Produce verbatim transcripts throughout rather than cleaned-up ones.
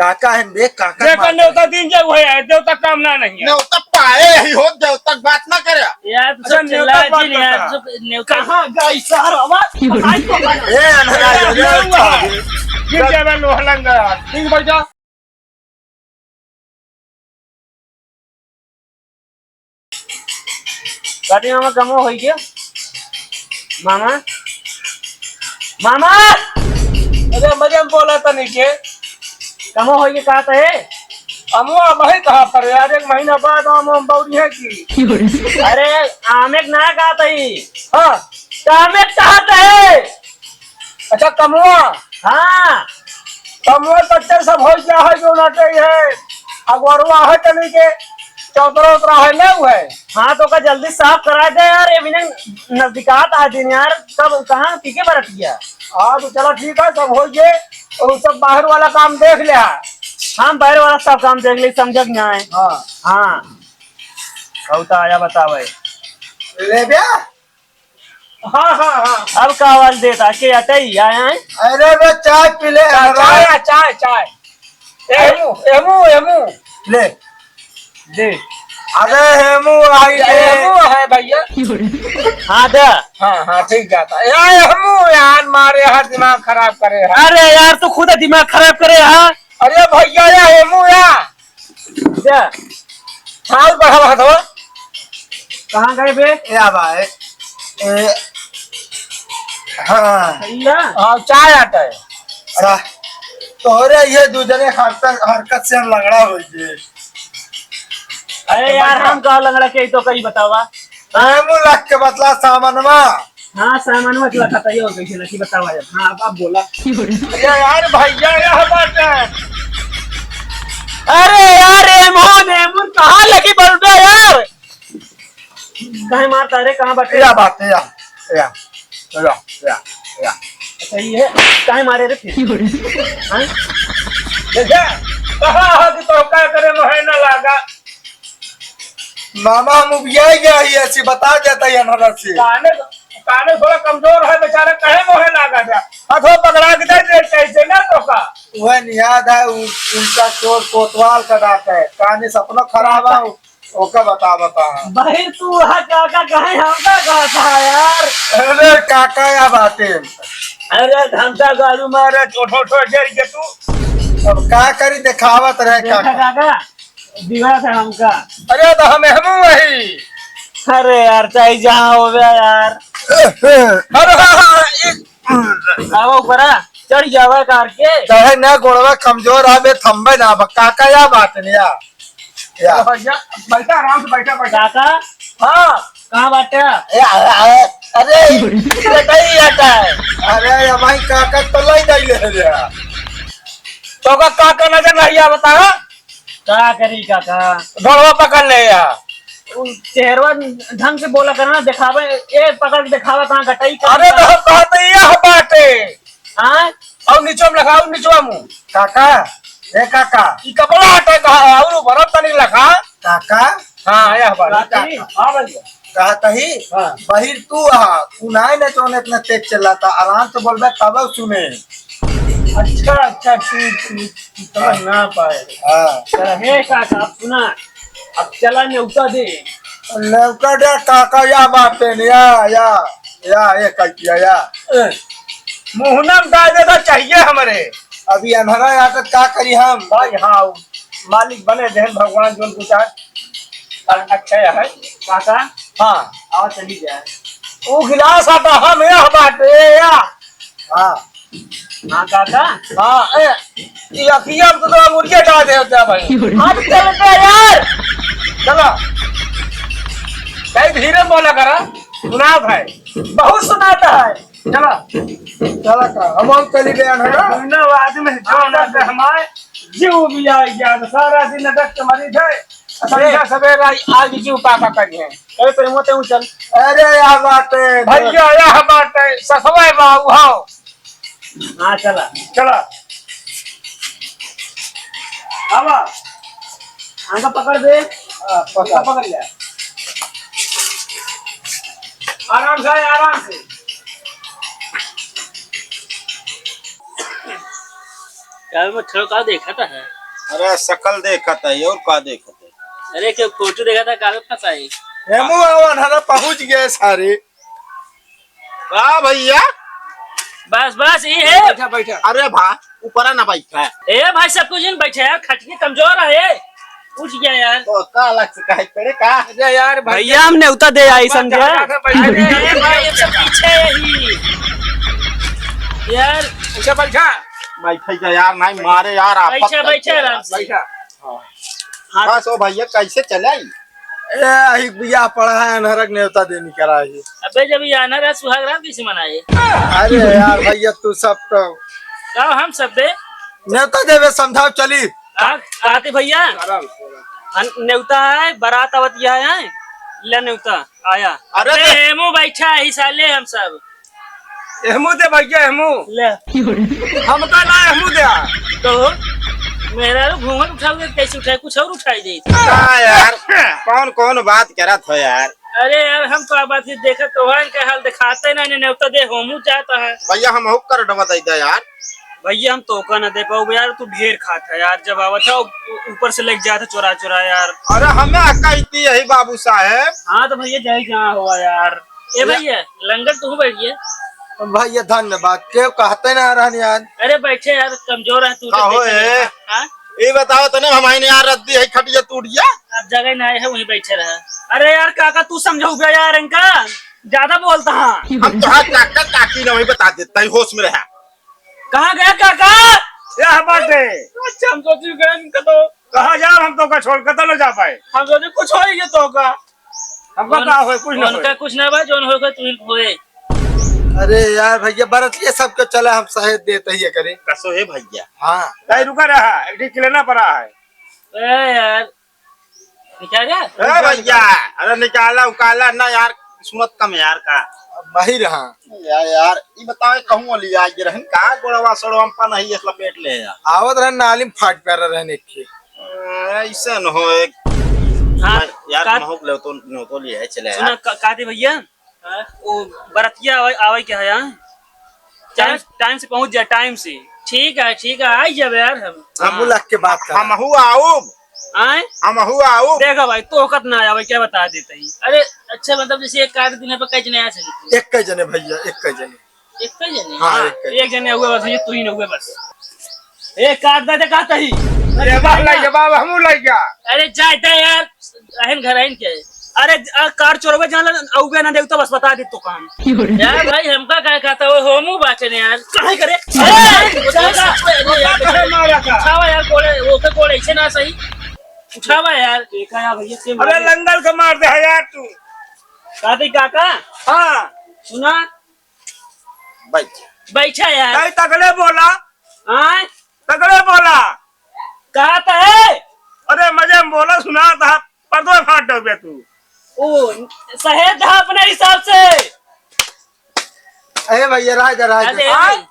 काका है बे, काका जेकर मार। नेवता दिन जाऊ है, देवता काम ना नहीं है। नेवता पाए ही हो, देवता बात ना करे। यार, तू अच्छा, सब नेवता चिल्ला बात जी नहीं, यार, करता। तू सब नेवता कहाँ गई शहर आवा? ए, अनहरा, ए, ए, ए, ए, ए, गिर जावे लोहलंगा। ठीक बैठा। काटी मामा, कमो होई के? मामा? मामा! अरे, मजे में बोला तनी के। कमो होई के कहत है? अमुआ भाई कहाँ पर यार, एक महीना बाद आम, आम बौरी है की? अरे, आमे के ना कहत है। हाँ। कामे के कहत है। अच्छा, कमुआ? हाँ। कमुआ कच्चे सब हो गया है, जो नाटे है, अगवरवा है तनी के, चौतरा उतरा है, ना हुआ है? हाँ, तो का जल्दी साफ करा दे यार, ये बिना नजदीकात आ दिन यार, कब कहाँ पी के बरत गया? हाँ, तो चला ठीक है, सब हो गए, और सब बाहर वाला काम देख लिया। हम बाहर वाला सब काम देख ले, समझ में आए। हाँ। हाँ। कहू तो आया बतावे। ले बे। हाँ, हाँ, हाँ। अब का आवाज देता? के अटई आया है? अरे बे, चाय पी ले, चा-, अरे। चाय, चाय, चाय। ए, हेमू, हेमू, हेमू। ले। दे। अरे हेमू, आई ये ले। हेमू है भैया। हाँ, दे। हाँ, हाँ, ठीक जाता। यार, हेमू यार, मारे हर दिमाग खराब करे है। अरे यार, तू खुद दिमाग खराब करे है। अरे भैया, या हेमू या। जा। ठाल बढ़ावा हथवा। कहाँ गए बे? ए, आ बा, ए, ए, हाँ। भैया। हाँ, चाय आता है। सा-, तोहरे ये दू जने हरकत, हरकत से हम लंगड़ा हो गए। अरे यार, हम का लंगड़ा के तो कहीं बतावा। हेमू लख के बतला सामानवा। हाँ, सामान में लखा था, ये और कैसे लखी बतावा यार। हाँ, अब आप बोला। ये यार भैया, यह बात है। अरे यार, एमोन, एमोन, कहाँ लगी बलबे यार? काहे मारता रे, कहाँ बाटे? या बात है, या, या, या, या, या। अच्छा, ये है, काहे मारे रे फिर? हाँ? देखा, कहा है कि तो का करे, मोहे ना लागा। मामा, हम उबियाई गया ही ऐसी, बता देता ही अनहरा से। काने, काने थोड़ा कमजोर है बेचारा, कहे मोहे लागा जा। हथवा पकड़ा के दे दे, कैसे ना तो का। वह याद है, उ-, उल्टा चोर कोतवाल का दांत है। काने सपना खराब है, ओका बता, बता। भाई तू वहाँ काका कहे, हमका कहता है यार। अरे काका या बातें। अरे घंटा गालू मारे, ठो, ठो, ठो, जर के तू। अब का करी, देखावत रहे देखा काका। काका, दिवा था हमका। अरे तो हम हमू वही। अरे यार, चाहे जहाँ होवे यार। अरे हाँ, हाँ, एक अब ऊपरा चढ़ जावा कार के। चाहे ना गोड़वा कमजोर आवे, थम्बे ना, अब काका या बात नहीं या। या। बैठा, बैठा, आराम से बैठा, बैठा। काका? हाँ। कहाँ बाटे? ए, अरे, अरे, अरे, ये कहीं आता है। अरे, ये भाई काका तो लाई नहीं ले रे। तो का काका नजर नहीं आवता है? का करी काका? गड़वा पकड़ ले या। उ चेहरवा ढंग से बोला करना, देखावे, ए, पकड़ के देखावा कहाँ कटाई कर अरे तो हम कहते यह बाटे। हाँ? और नीचे में लखाओ, नीचे में। काका, ए काका। ई कपड़ा हटे कहा, और ऊपर तनी लखा। काका। हाँ, यह बात। काका। हाँ भैया। कहत ही, हाँ। बहिर तू आहा, उ नाय न जौन इतना तेज चिल्लाता, आराम से बोलबे तब सुने। अच्छा, अच्छा, ठीक, ठीक, ठीक, समझ ना पाए। हाँ। चला, हे काका, अब सुना, अब चला नेवता दे। नेवता दे काका, या बात है, या, या, या, ये कह दिया, या। ए, मुहना में डाल देता चाहिए हमरे। अभी अन्हरा आके का करी हम? भाई, हाँ, मालिक बने देहन भगवान जोन कुछ आज। अच्छा है। काका? हाँ। आओ चली जाए। वो गिलास आता हम यह बाटे या। हाँ। हाँ काका? हाँ, ए, ये अखिया में तो दो अंगुरिया डाल दे होता भाई। अब चलते यार। चलो। कहीं धीरे बोला करा, सुनात है। बहुत सुनाता है। चला। चला का, हम और चली गया ना। दोनों आदमी जो ना रहमाए, जीव भी आ गया, तो सारा दिन अटक के मरी थे। संध्या सवेरा आज जीव पापा करी है। अरे प्रेमो ते चल। अरे यह बात है। भैया यह बात है, सखवाए बाबू, हाँ। हाँ, चला। चला। आवा। आंगा पकड़ दे। हाँ, पकड़। पकड़ ले। आराम से, आराम से। कावे में ठेलो का देखत है? अरे, शकल देखत है, और का देखत है? अरे, के फोटो देखत है, कावे फंसाई? हेमू आवा ना, पहुँच गए सारे। का भैया? बस, बस, ये है। बैठा, बैठा। अरे भा, ऊपर ना बैठा। ए भाई, सब कुछ नहीं बैठा यार, खटिया कमजोर है, उठ गया यार। तो का अलग से कहे पड़े का? अरे यार, भैया, हम नेवता दे आई, समझा? अरे भाई, ये सब पीछे ही। यार, अच्छा, बैठा। बैठे जा यार, नहीं मारे यार, आफत बैठा, करके बैठा यार। आराम से। बैठा। हाँ। हाँ। बस ओ भैया, कैसे चले आई? ए, अही बियाह पड़ा है, अनहरक नेवता देनी करा ही। अबे, जब ये अनहर है, सुहाग रात कैसे मनाए? अरे यार भैया, तू सब तो का हम सब बे? नेवता देवे समझाओ, चली। का, काती भैया? आराम से। अन-, नेवता है, बारात आवत यह है, ले नेवता आया। अरे अबे, तो एमू बैठा है, साले हम सब। एहमू दे भैया, एहमू। ले। हम तो ना एहमू दे। तो मेहरारू घूंघट उठाओगे, कैसे उठाए? कुछ और उठाई दे। का यार, कौन, कौन बात करत हो यार? अरे यार, हम तो बात ही देखत तो है, इनका हाल दिखाते ना, इन्हें नेवता दे, हमहू जाता है। भैया, हम हो कर डबा दे दे यार। भैया, हम तोका ना दे पाओ यार, तू ढेर खात है यार, जब आवत है ऊ-, ऊपर से लेके जात है चोरा चोरा यार। अरे, हमें कहती यही बाबू साहेब। हाँ, तो भैया, जाए जहाँ हुआ यार। ए भैया, लंगट तू बैठ गया। भैया धन्यवाद, केव कहते ना रहन यार। अरे बैठे यार, कमजोर है तू, का तो होए? देख ले। हाँ? ये बताओ तने, हमारे यार रद्दी है, खटिया टूट गया। अब जगह ना है, वहीं बैठे रहा। अरे यार काका, तू समझाऊ बे यार इनका, ज्यादा बोलता हाँ। हम तो हाँ काका काकी ना वहीं बता देता है, होश में रहा। कहाँ गया काका? यह बाटे। अच्छा, हम सोची गए इनका तो। कहाँ जाब हम तोका छोड़, कतौ न जा पाए। हम सोचे कुछ होई गया तोका। हमका उन-, का होए, कुछ ना उनका होए। कुछ ना बा, जौन होए, तू ही होए। अरे यार भैया, बरतिया सबके चला, हम सहेज देत ही करे। कसो है भैया? हाँ। नहीं, रुका रहा, एक ठे लेना पड़ा है। ए यार, निकाल रहा? ए भैया, अरे निकाला उकाला ना यार, सुनत कम यार का। बाहिर हाँ। यार, यार, ई बताओ, कहूँ वाली आज रहन का गोड़वा सोड़वा में पा नहीं, इस लपेट ले यार। आवत रहन नाली में फाट प्यारा रहन एक के। ऐसा न हो एक। हाँ, मैं, यार, का महूक ले तो, न तो लिए है, चले सुना, यार। का, का दे भैया? हाँ? वो बरतिया आवे, आवे के है, हाँ? टाइम, टाइम से पहुँच जाए, टाइम से। ठीक है, ठीक है, आई जाबे यार हम। हमहू लग के बात कर। हमहू आउब। आए? हमहू आउब। देखा भाई, तोहका त ना आवे, क्या बता देते ही। अरे, अच्छा, मतलब, जैसे एक कार्ड दिन पे कई जने आ सके? एक कई जने भैया, एक कई जने। एक कई जने? हाँ, हाँ, एक कई। एक जने हुए बस, ये तू ही ना हुए बस। एक कार्ड दे दे, कहता ही। अरे, बाप लग गया, बाप, हमहू लग गया। अरे, जा, जा यार, अहन घर आइन के। अरे, आ, कार चोरवे जान ला, अउबे ना देख तो बस बता दे तो काम। यार भाई, हमका काय कहता हो, होमू बाचन यार। काहे करे? ए, ए, ए, उठावा यार, कोड़े, ओके कोड़े, ऐसे ना सही। उठावा यार। देखा यार भैया, के अरे मारे। लंगल के मार दे है यार तू। काती काका? हाँ। सुना। बैठ। बैठा यार। काहे तगड़े बोला? आय? तगड़े बोला। कहा तो है? अरे मजे में बोला, सुना था। पर्दो फाट डर गया तू। ओ, सहेज था अपने हिसाब से। अरे भैया, रह जा, रह जा। अरे, हाँ?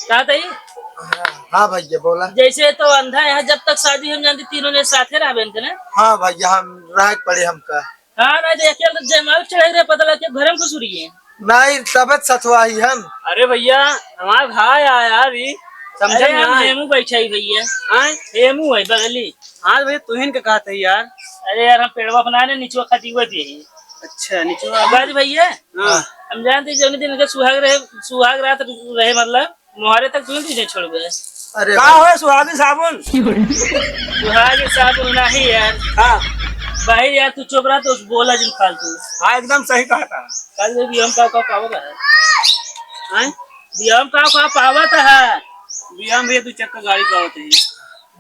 का तई? हाँ, हाँ भैया, बोला। जैसे तो अंधा है, जब तक शादी हम जानते, तीनों ने साथे रहबे न, ना? हाँ भैया, हम रह पड़े हमका। हाँ, ना, देख के तो जयमाल चढ़ाई रहे, पता लग के घर में घुस रही है। नहीं, तबत सथवा ही हम। अरे भैया, हमार भाई आया अभी, समझे अरे, हम ना? हेमू बैठा ही भैया। हाँ? हेमू है बगली। हाँ भैया, तुहिन के कहत है यार। अरे यार, हम पेड़वा अपना ने निचवा खटिवा पे ही। अच्छा, निचवा। बात भैया, हाँ। हम जानते जौन दिन के सुहाग रहे, सुहाग रात रहे, मतलब, मोहरे तक तुहिन तुझे छोड़बे। अरे का भाई। हो सुहागी साबुन? सुहागी साबुन नहीं यार। हाँ। भाई यार, तू चुप रहा, तो बोला जिन फालतू। हाँ, एकदम सही कहा था। कल भी हम का, का पावत है? हैं? बियाह में का, का पावत है? बियाह में भैया दू चक्का गाड़ी पावत है।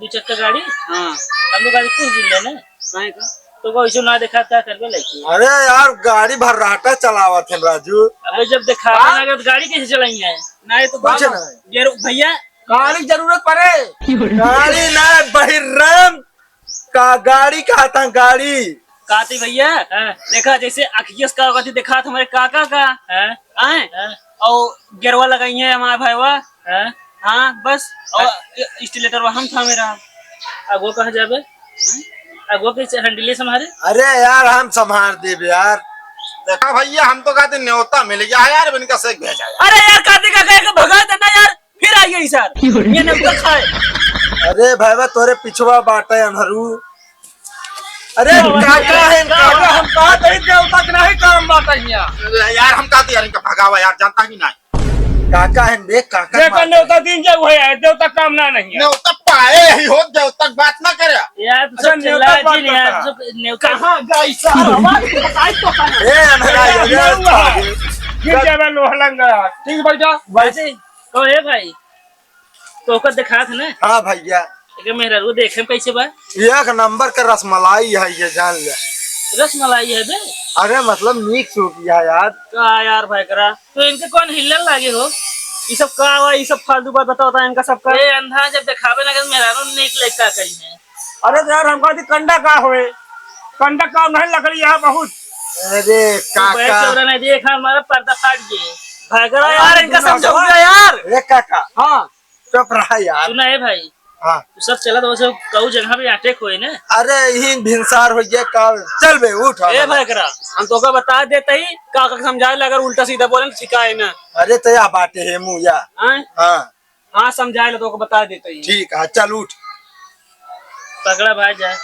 दू चक्का गाड़ी? हाँ। हम लोग गाड़ी कुछ दिन लेना। काहे का? तो वो ऐसे ना देखा, क्या करबे लड़की? अरे यार, गाड़ी भर्राटा चलावत है राजू। अबे जब देखा हाँ? ना, तो गाड़ी कैसे चलाई है? नहीं तो कुछ बाबा, नहीं। यार भैया। गाड़ी जरूरत पड़े। गाड़ी ना, बहिराम का गाड़ी कहता, गाड़ी। काती भैया, हाँ। देखा जैसे अखियस का कहती देखा तुम्हारे काका का। हाँ। आए? हाँ। और गेरवा लगाई है हमारे भाईवा। हाँ। हाँ, बस। और हाँ। स्टीलेटर वहाँ हम थामे रहा। अब वो कहाँ जाबे? अब वो कैसे हैंडले संभाले? अरे यार, हम संभाल देबे यार। देखा भैया, हम तो कहते न्योता मिल गया है यार, इनका से भेजा यार। अरे यार, काती का कहे के भगा देना यार। फिर आइए सर, ये नेवता खाए। अरे भैया, तोरे पिछवा बाटे अनहरू। अरे काका है, काका, हम कहा तही देवता के नहीं काम बाटे हियाँ। यार, हम कहते यार, इनका भगावा यार, जानता ही नहीं। काका है, देख, काका देख, मार। नेवता दिन के हुए है, देवता काम ना नहीं है। नेवता पाए ही हो, देवता के बात ना करे। यार, तू अच्छा, सब नेवता चिल्ला बात जी, यार, करता। तू सब नेवता कहाँ गई सर? हमारी बताई तो कहाँ? ए, अनहरा, ए, ये नेवता। गिर जावे लोहलंगा। ठीक, बैठ जा। बैठ। तो ए भाई, तो ओकर देखात है ना? हाँ भैया। एकर मेहरारू देखे में कैसे बा? एक नंबर के रसमलाई है, ये जान ले। रसमलाई है बे? अरे मतलब नीक चूक है यार। का यार भाई करा, तो इनके कौन हिल्लर लागे हो? ई सब का बा, ई सब फालतू बात बताओ ता इनका सबका। ए अंधा जब देखावे ना के मेहरारू नीक लइका करी है। अरे तो यार हमका दी कंडा का होए? कंडा का नहीं लकड़ी यहाँ बहुत। अरे तू बे काका। चौरा नहीं दिए खान मारा पर्दा फाट गए। भाई करा यार इनका समझाओ यार। ए काका। हाँ। चुप रहा यार। सुना है भाई, हाँ। तू सब चला तो वैसे कहू जगह पे अटैक होए ना। अरे यही भिनसार हो गया का। चल बे उठ। ए भाई करा, हम तोका बता देते ही काका के समझाए ला, अगर उल्टा सीधा बोले ना सिखाए ना। अरे तो या बाटे है मुँह या। हाँ? हाँ। हाँ समझाए ला तोका बता देते ही। ठीक है चल उठ। पकड़ा भाई जा।